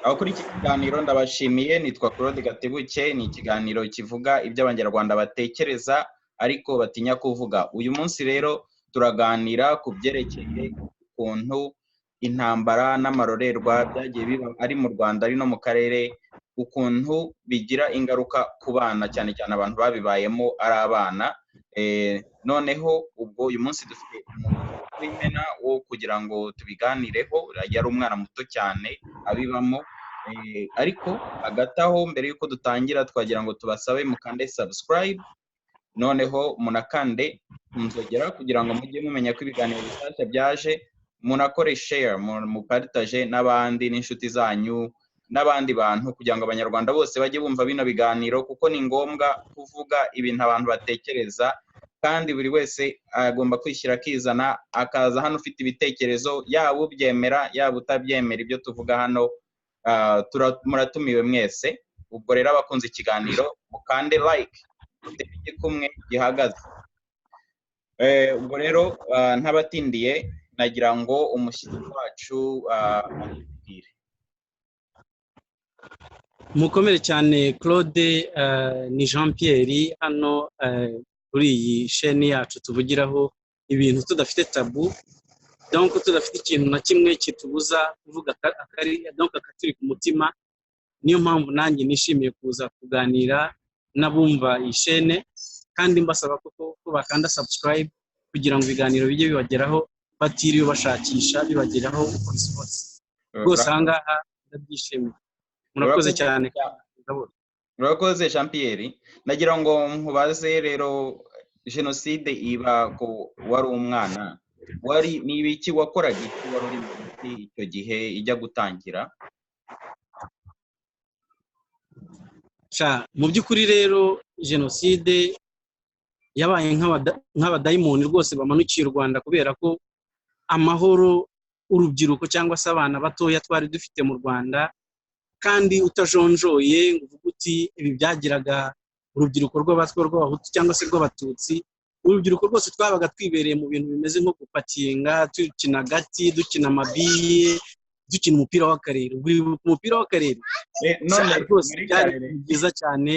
Abakuri iki kiganiro ndabashimiye, nitwa Claude Gatebuke. Ni ikiganiro kivuga ibyo Abanyarwanda batekereza ariko batinya kuvuga. Uyu munsi rero turaganira ku byerekeye ukuntu intambara n'amarorerwa byagiye biba ari mu Rwanda ari no mu karere, ukuntu bigira ingaruka ku bana, cyane cyane abantu babibayemo ari abana. Noneho ubwo uyu munsi dufite umuntu w'imena wo kugira ngo tubiganireho, yari umwana muto cyane abibamo. Ariko hagati aho, mbere y'uko dutangira, twagira ngo tubasabe mukande subscribe, noneho munakande nzogera kugira ngo mujye mumenya ko ibiganiro bishyashya byaje, munakore share, mupartage n'abandi n'inshuti zanyu n'abandi bantu, kugira ngo Abanyarwanda bose bajye bumva bino biganiro, kuko ni ngombwa kuvuga ibintu abantu batekereza, kandi buri wese agomba kwishyira akizana, akaza hano ufite ibitekerezo, yaba ubyemera yaba utabyemera ibyo tuvuga hano. Muratumiwe mwese. Ubwo rero abakunze ikiganiro mukande like, mutere igikumwe gihagaze. Ubwo rero ntabatindiye, nagira ngo umushyitsi wacu atubwire. Mukomere cyane Claude, ni Jean Pierre hano kuri iyi sheni yacu tuvugiraho ibintu tudafite tabou, donc tudafite ikintu na kimwe kitubuza kuvuga akari donc akaturi ku mutima. Niyo mpamvu nanjye nishimiye kuza kuganira n'abumva iyi shene, kandi mbasaba ko bakanda subscribe kugira ngo ibiganiro bijye bibageraho batiriwe bashakisha, bibageraho uko bisohotse. Rwose aha ngaha ndabyishimiye, murakoze cyane. Urakoze Jean Pierre. Nagira ngo nkubaze rero, jenoside iba ko wari umwana, wari ni ibiki wakoraga, iki wari uri mu icyo gihe ijya gutangira? Mu by'ukuri rero jenoside yabaye nk'abadayimoni rwose bamanukiye u Rwanda, kubera ko amahoro urubyiruko cyangwa se abana batoya twari dufite mu Rwanda, kandi utajonjoye ngo uvuge uti ibi byagiraga urubyiruko rw'abatwa, rw'abahutu cyangwa se rw'abatutsi, urubyiruko rwose twabaga twibereye mu bintu bimeze nko gupakinga, dukina agati, dukina amabiye, dukina umupira w'akarere. Umupira w'akarere rwose byari byiza cyane,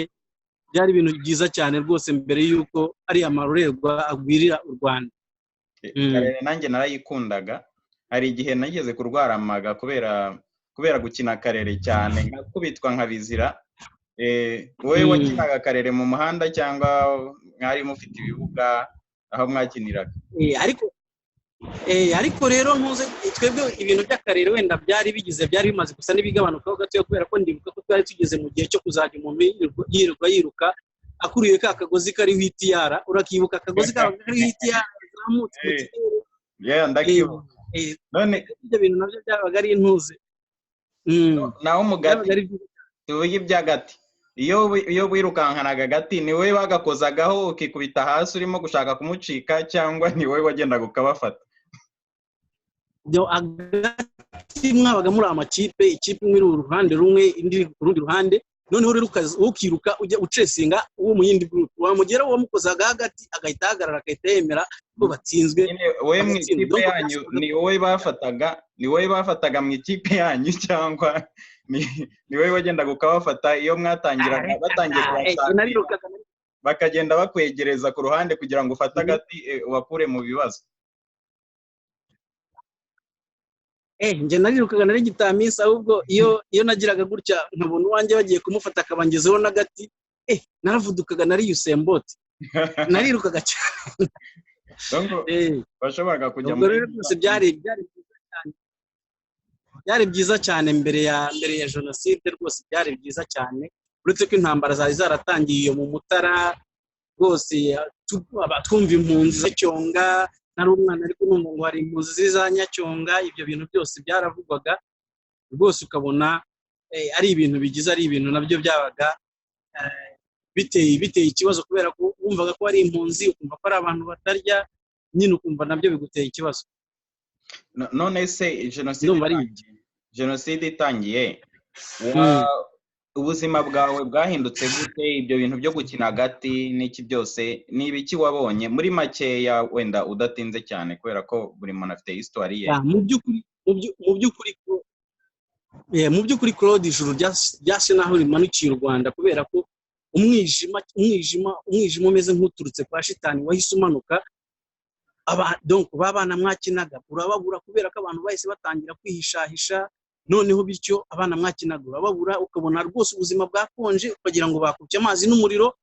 byari ibintu byiza cyane rwose mbere y'uko ari amarorerwa agwirira u Rwanda. Karere nanjye narayikundaga, hari igihe nageze kurwara amaga kubera gukina karere cyane, nkakubitwa nkabizira. Wowe wakinaga karere mu muhanda cyangwa mwari mufite ibibuga aho mwakiniraga? Ariko rero ntuze twebwe ibintu by'akarere wenda byari bigize, byari bimaze gusa n'ibigabanukaho gatoya, kubera ko ndibuka ko twari tugeze mu gihe cyo kuzajya umuntu yirirwa yiruka akuriye ka kagozi kariho itiyara. Urakibuka akagozi kariho itiyara kazamutse mu kirere? Ndakibuka. None ibyo bintu nabyo byabaga ari intuze. Naho mu gati, tuvuge iby'agati, iyo wirukankanaga agati ni wowe bagakozagaho ukikubita hasi urimo gushaka kumucika, cyangwa ni wowe wagendaga ukabafata? Agati mwabaga muri amakipe, ikipe imwe iri uruhande rumwe indi iri ku rundi ruhande, noneho rero ukiruka ujya ucesinga uwo mu yindi group, wamugera uwamukozaga hagati agahita ahagarara, agahita yemera ko batsinzwe. Wowe mu ikipe yanyu ni wowe bafataga, ni wowe bafataga mu ikipe yanyu, cyangwa ni wowe wagendaga ukabafata? Iyo mwatangiraga batangiye kubasatira bakagenda bakwegereza ku ruhande kugira ngo ufate agati ubakure mu bibazo? Njye narirukaga nari gitamisi, ahubwo iyo nagiraga gutya nkabona uwanjye bagiye kumufata akabangezeho n'agati, naravudukaga, nari Usain Bolt, narirukaga cyane. Washoboraga kujya muri rwose byari byiza cyane, byari byiza cyane mbere ya jenoside rwose byari byiza cyane, uretse ko intambara zari zaratangiye iyo mu Mutara rwose, twumva impunzi z'icyonga. Nari umwana ariko numva ngo hari impunzi z'iza Nyacyonga, ibyo bintu byose byaravugwaga rwose, ukabona ari ibintu bigize, ari ibintu nabyo byabaga biteye ikibazo, kubera ko wumvaga ko ari impunzi, ukumva ko ari abantu batarya nyine, ukumva nabyo biguteye ikibazo. None se jenoside itangiye, ubuzima bwawe bwahindutse gute? Ibyo bintu byo gukina agati n'iki byose ni ibiki wabonye muri makeya, wenda udatinze cyane kubera ko buri muntu afite histoire ye? Mu by'ukuri Mu by'ukuri, Claude, ijuru ryase naho rimanukiye u Rwanda, kubera ko umwijima, umwijima, umwijima umeze nk'uturutse kwa shitani wahise umanuka. Donc ba bana mwakinaga urababura, kubera ko abantu bahise batangira kwihishahisha. Noneho bityo abana mwakinaga urababura, ukabona rwose ubuzima bwakonje, ukagira ngo bakubye amazi n'umuriro,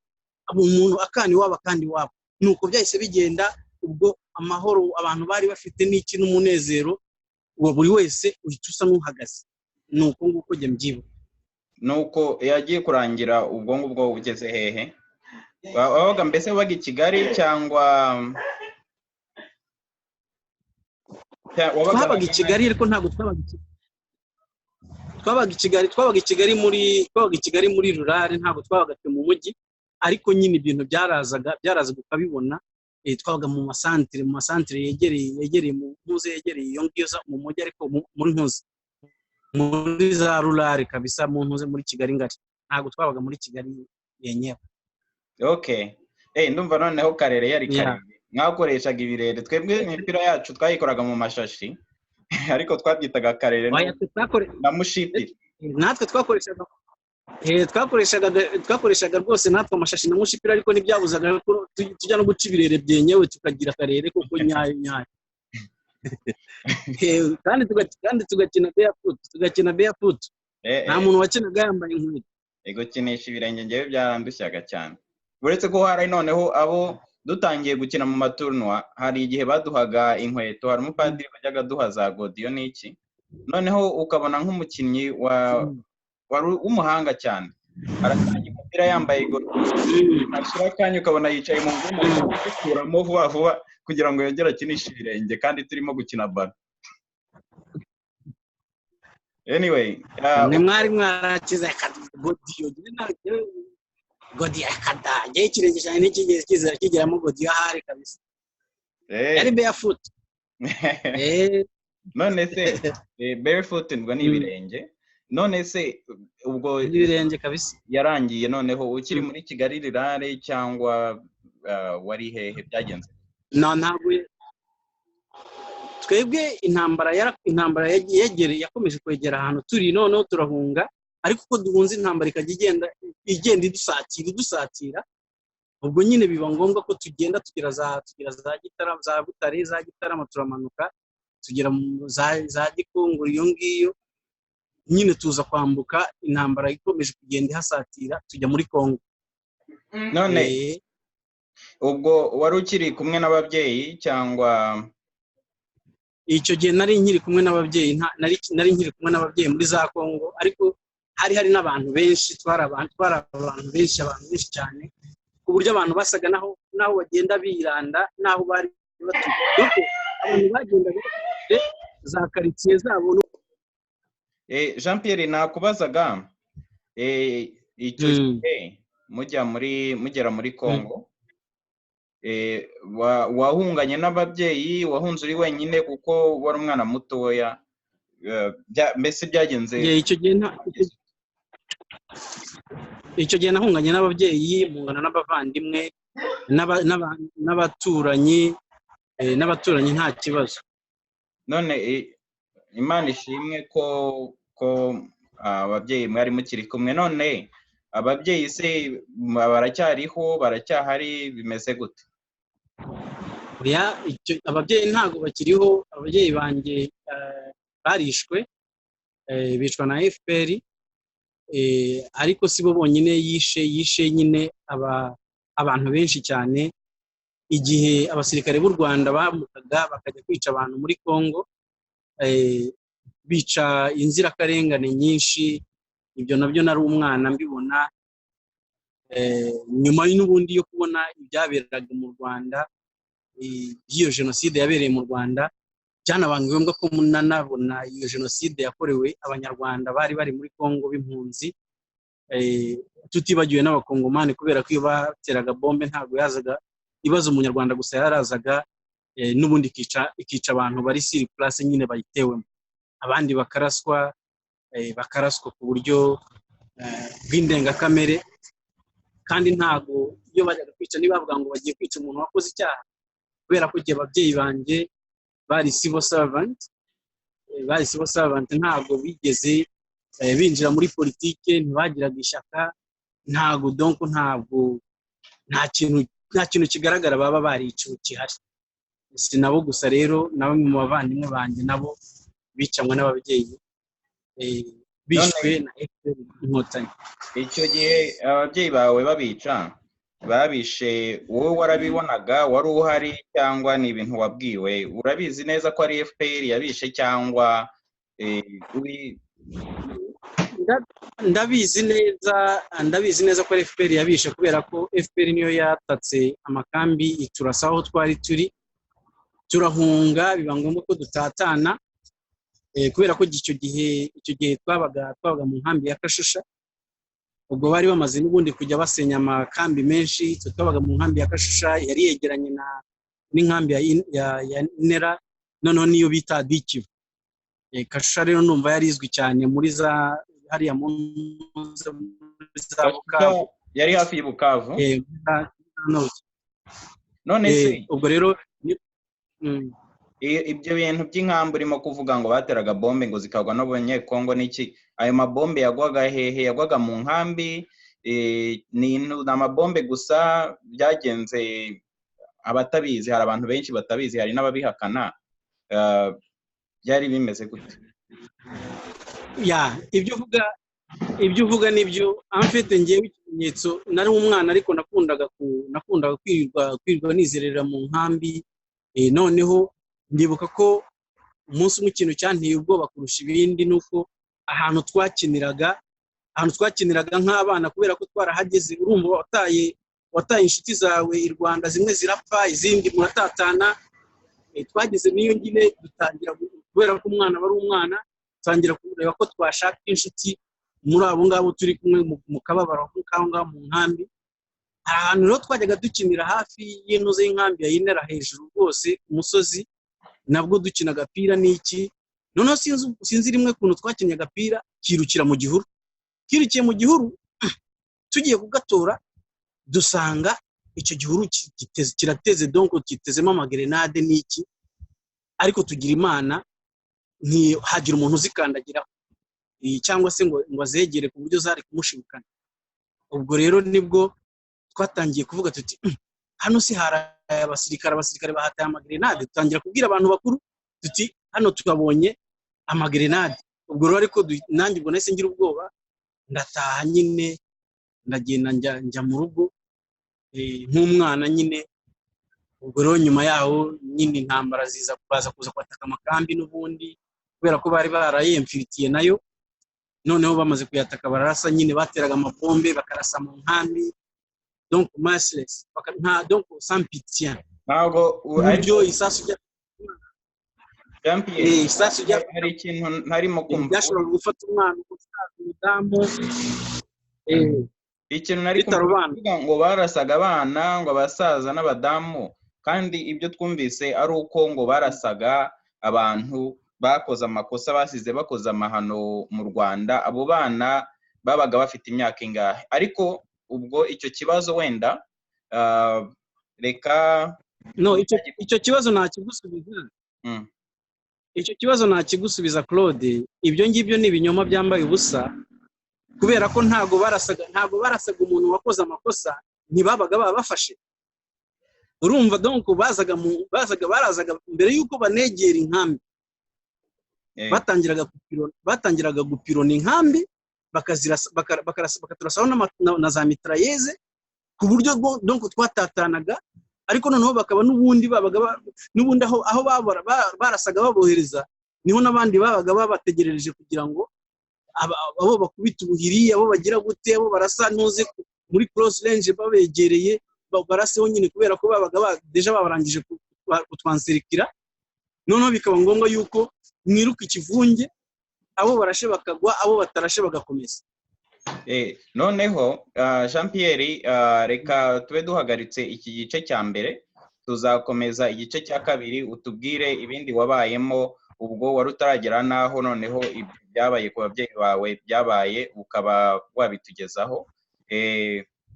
umuntu akana iwabo akandi iwabo. Nuko byahise bigenda. Ubwo amahoro abantu bari bafite n'iki n'umunezero wa buri wese uhita usa n'uhagaze. Ni uko nguko njye mbyibuka. Nuko yagiye kurangira ubwo ngubwo ugeze hehe? Wabaga mbese, wabaga i Kigali cyangwa wabaga Twabaga i Kigali, ariko ntabwo twabaga i Kigali. Twabaga i Kigali, twabaga i Kigali muri rurale, ntabwo twabaga twe mu mujyi. Ariko nyine ibintu byarazaga ukabibona. Twabaga mu masantere yegereye mu ntuze, yegereye iyo ngiyo mu mujyi, ariko muri ntuze, muri za rurale kabisa, mu ntuze, muri Kigali ngari. Ntabwo twabaga muri Kigali yenyewe. Okay, ndumva noneho karere yari karere mwakoreshaga ibirere. Twebwe imipira yacu twayikoraga mu mashashi, ariko twabyitaga karere Oya, twe na mushipiri. Natwe twakoreshaga rwose natwe amashashi na mushipira, ariko ntibyabuzaga ko tujya no guca ibirere byenyewe, tukagira akarere koko nyayo nyayo. Kandi tugakina barefoot, tugakina barefoot. Nta muntu wakinaga yambaye inkweto. Gukinisha ibirenge ngewe byarandushyaga cyane, uretse ko hari noneho abo dutangiye gukina mu ma tournois, hari igihe baduhaga inkweto. Hari umupadiri wajyaga aduha za godiyo n'iki, noneho ukabona nk'umukinnyi wa wari w'umuhanga cyane aratangira umupira yambaye godiyo, ashira akanya ukabona yicaye mu nguni arimo kuzikuramo vuba vuba kugira ngo yongere akinishe ibirenge, kandi turimo gukina ballon. Anyway, Mwe mwari mwarakize godiyo. Godiyo akada, njyewe ikirenge cyanjye ntikigeze kizera kigeramo godiyo ahari kabisa. Yari barefoot. None se barefoot ubwo ni ibirenge? None se ubwo Ibirenge kabisa. yarangiye noneho ukiri muri Kigali rurale cyangwa wari hehe? Byagenze? No, ntabwo twebwe intambara yagiye yegereye, yakomeje kwegera ahantu turi, noneho turahunga. Ariko uko duhunze, intambara ikajya igenda idusatira, idusatira. Ubwo nyine biba ngombwa ko tugenda tugera za Gitarama, za Butare, za Gitarama, turamanuka tugera mu za Gikongoro iyo ngiyo. Nyine tuza kwambuka intambara ikomeje kugenda ihasatira, tujya muri Kongo. None ubwo wari ukiri kumwe n'ababyeyi cyangwa? Icyo gihe nari nkiri kumwe n'ababyeyi, nari nkiri kumwe n'ababyeyi muri za Kongo, ariko hari n'abantu benshi, twari abantu benshi, abantu benshi cyane, ku buryo abantu basaga naho bagenda biranda naho bari batuye, kuko abantu bagendaga bafite za karitsiye zabo. Jean Pierre, nakubazaga, icyo gihe mujya muri mugera muri Congo, wahunganye n'ababyeyi, wahunze uri wenyine kuko wari umwana mutoya? Mbese byagenze Icyo gihe nahunganye n'ababyeyi, mpungana n'abavandimwe n'abaturanyi, nta kibazo. None Imana ishimwe ko ababyeyi mwari mukiri kumwe. None ababyeyi se baracyariho, baracyahari, bimeze gute? Oya, ababyeyi ntabwo bakiriho. Ababyeyi banjye barishwe, bicwa na FPR, ariko si bo bonyine yishe, nyine abantu benshi cyane. Igihe abasirikare b'u Rwanda bambukaga bakajya kwica abantu muri Congo, bica inzirakarengane nyinshi. Ibyo nabyo nari umwana mbibona. Nyuma n'ubundi yo kubona ibyaberaga mu Rwanda, by'iyo jenoside yabereye mu Rwanda, byanabaye ngombwa ko nanabona iyo jenoside yakorewe Abanyarwanda bari bari muri Congo b'impunzi, tutibagiwe n'Abakongomani, kubera ko iyo bateraga bombe ntabwo yazaga ibaza Umunyarwanda gusa, yarazaga n'ubundi ikica abantu bari sur place nyine bayitewemo, abandi bakaraswa ku buryo bw'indengakamere. Kandi ntabwo iyo bajyaga kwica ntibavuga ngo bagiye kwica umuntu wakoze icyaha, kubera ko igihe ababyeyi banjye bari civil servant, bari civil servant, ntabwo bigeze Binjira muri politike, ntibagiraga ishyaka, ntabwo, donc ntabwo nta kintu kigaragara baba bariciwe gihari. Si nabo gusa rero, na bamwe mu bavandimwe banjye nabo bicanywe n'ababyeyi, bishwe na FPR Inkotanyi. Icyo gihe ababyeyi bawe babica, babishe, wowe warabibonaga, wari uhari, cyangwa ni ibintu wabwiwe? Urabizi neza ko ari FPR yabishe cyangwa Ndabizi neza, ndabizi neza ko ari FPR yabishe, kubera ko FPR niyo yatatse amakambi, iturasa aho twari turi, turahunga, biba ngombwa ko dutatana, kubera ko icyo gihe twabaga mu nkambi ya Kashusha. Ubwo bari bamaze n'ubundi kujya basenya amakambi menshi. Twe twabaga mu nkambi ya Kashusha, yari yegeranye na n'inkambi ya Nera, noneho niyo bita Dikivu. Kashusha rero ndumva yari izwi cyane muri za hariya muri za Bukavu. Yari hafi y'i Bukavu. No, None se ubwo rero ibyo bintu by'inkambi urimo kuvuga ngo bateraga bombe ngo zikagwa n'Abanyekongo n'iki, ayo mabombe yagwaga hehe? Yagwaga mu nkambi? Ni amabombe gusa byagenze? Abatabizi, hari abantu benshi batabizi, hari n'ababihakana. Byari bimeze gute? Ya, ibyo uvuga nibyo. En fait, ngewe ikimenyetso, nari umwana, ariko nakundaga kwirirwa nizerera mu nkambi. Noneho ndibuka ko umunsi umwe ikintu cyanteye ubwoba kurusha ibindi ni uko ahantu twakiniraga nk'abana, kubera ko twarahageze, urumva wataye inshuti zawe i Rwanda, zimwe zirapfa, izindi muratatana. Twageze n'iyo nyine dutangira kubera ko umwana aba ari umwana, dutangira kureba ko twashaka inshuti muri abo ngabo turi kumwe mu kababaro k'aho ngaho mu nkambi. Hari ahantu rero twajyaga dukinira hafi y'intuze y'inkambi ya Inera, hejuru rwose ku musozi, nabwo dukina agapira n'iki. Noneho sinzi rimwe ukuntu twakinnye agapira, kirukira mu gihuru. Kirukiye mu gihuru, tugiye kugatora dusanga icyo gihuru kirateze, donc gitezemo amagerenade n'iki. Ariko tugira Imana ntihagira umuntu uzikandagiraho cyangwa se ngo azegere ku buryo zari kumushibukana. Ubwo rero nibwo twatangiye kuvuga tuti: Hano si haraye abasirikare? Abasirikare bahataye amagerenade." Dutangira kubwira abantu bakuru tuti: "Hano tuhabonye amagerenade." Ubwo rero ariko nanjye ubwo nahise ngira ubwoba, ndataha nyine, ndagenda njya mu rugo, nk'umwana nyine. Ubwo rero nyuma yaho nyine intambara ziza, baza kuza kwataka amakambi n'ubundi, kubera ko bari barayemfiritiye nayo. Noneho bamaze kuyataka bararasa nyine, bateraga amabombe, bakarasa mu nkambi, donc merciless, nta, donc sans pitié, Ntabwo ku buryo isasu rya Jean Pierre, isasu rya hari ikintu ntarimo kumva. Byashoboraga gufata umwana, umusaza, umudamu, Ikintu nari kumva, bitarobanura. kuvuga ngo barasaga abana, ngo abasaza n'abadamu, kandi ibyo twumvise ari uko ngo barasaga abantu bakoze amakosa, basize bakoze amahano mu Rwanda. Abo bana babaga bafite imyaka ingahe? Ariko ubwo icyo kibazo wenda reka No, icyo kibazo ntakigusubiza. Icyo kibazo ntakigusubiza, Claude. Ibyo ngibyo ni ibinyoma byambaye ubusa, kubera ko ntago barasaga umuntu wakoze amakosa, ntibabaga babafashe. Urumva, donc bazaga mu bazaga barazaga mbere y'uko banegera inkambi, batangiraga gupirona inkambi, bakazirasa, bakaturasaho na za mitrailleuses, ku buryo donc twatatanaga. Ariko noneho bakaba n'ubundi babaga n'ubundi aho barasaga babohereza, niho n'abandi babaga babategerereje kugira ngo abo bakubita ubuhiri, abo bagira gute, abo barasa ntuze muri close range, babegereye, baraseho nyine, kubera ko babaga déjà babarangije kutwanserikira. Noneho bikaba ngombwa yuko mwiruka ikivunge, abo barashe bakagwa, abo batarashe bagakomeza. Noneho Jean Pierre, reka tube duhagaritse iki gice cya mbere, tuzakomeza igice cya kabiri, utubwire ibindi wabayemo ubwo wari utaragera n'aho noneho ibyo byabaye ku babyeyi bawe byabaye, ukaba wabitugezaho.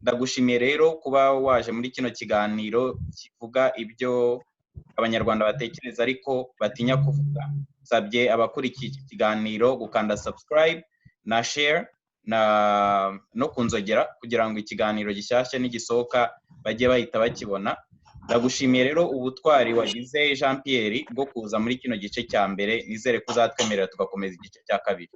Ndagushimiye rero kuba waje muri kino kiganiro kivuga ibyo Abanyarwanda batekereza ariko batinya kuvuga. Nsabye abakurikiye iki kiganiro gukanda subscribe. na share na no kunzogera, kugira ngo ikiganiro gishyashya nigisohoka bajye bahita bakibona. Ndagushimiye rero ubutwari wagize, Jean Pierre, bwo kuza muri kino gice cya mbere. Nizere ko uzatwemerera tugakomeza igice cya kabiri.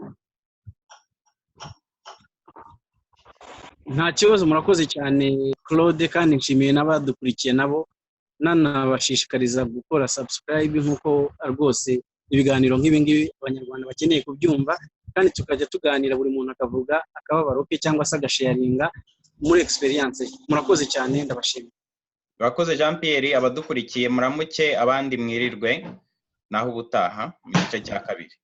Nta kibazo, murakoze cyane, Claude, kandi nshimiye n'abadukurikiye nabo, nanabashishikariza gukora subscribe, nk'uko rwose ibiganiro nk'ibi ngibi Abanyarwanda bakeneye kubyumva, kandi tukajya tuganira, buri muntu akavuga akababaro ke cyangwa se agasharinga muri experience ye. Murakoze cyane, ndabashimiye. Urakoze, Jean Pierre. Abadukurikiye muramuke, abandi mwirirwe, naho ubutaha mu gice cya kabiri.